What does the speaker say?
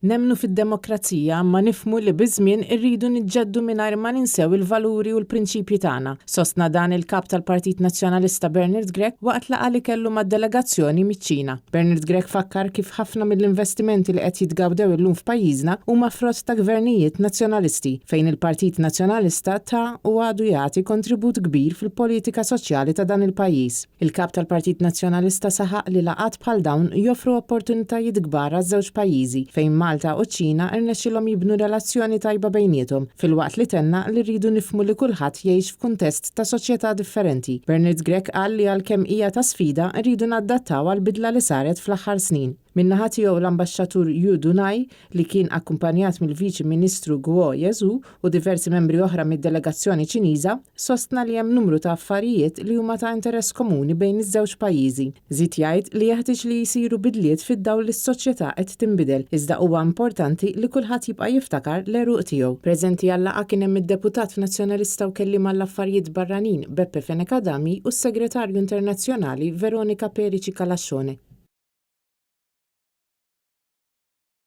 Nemmnu fid-demokrazija imma nifhmu li biż-żmien irridu niġġeddu mingħajr ma ninsew il-valuri u l-prinċipji tagħna, sostna dan il-Kap tal-Partit Nazzjonalista Bernard Grech waqt laqgħa li kellu ma' delegazzjoni miċ-Ċina. Bernard Grech fakkar kif ħafna mill-investimenti li qed jitgawdew illum f'pajjiżna huma frott ta' gvernijiet Nazzjonalisti, fejn il-Partit Nazzjonalista ta u għadu jagħti kontribut kbir fil-politika soċjali ta' dan il-pajjiż. Il-Kap tal-Partit Nazzjonalista saħaq li laqgħat bħal dawn joffru opportunitajiet kbar għaż-żewġ pajjiżi, fejn Malta u ċ-Ċina rnexxilhom jibnu relazzjoni tajba bejniethom, filwaqt li tenna li rridu nifhmu li kulħadd jgħix f'kuntest ta' soċjetà differenti. Bernard Grech qal li għalkemm hija ta' sfida, rridu nadattaw għall-bidla li saret fl-aħħar snin. Min-naħa tiegħu l-Ambaxxatur Yu Dunai, li kien akkumpanjat mill-Viċi Ministru Guo Yezu u diversi membri oħra mid-delegazzjoni Ċiniża, sostna li hemm numru ta' affarijiet li huma ta' interess komuni bejn iż-żewġ pajjiżi. Żied jgħid li jeħtieġ li jsiru bidliet fid-dawl li s-soċjetà qed tinbidel, iżda huwa importanti li kulħadd jibqa' jiftakar l-għeruq tiegħu. Preżenti għal-laqgħa kien hemm id-Deputat Nazzjonalista u Kelliem għall-Affarijiet Barranin Beppe Fenech Adami u s-Segretarju Internazzjonali Veronica Perici Calascione.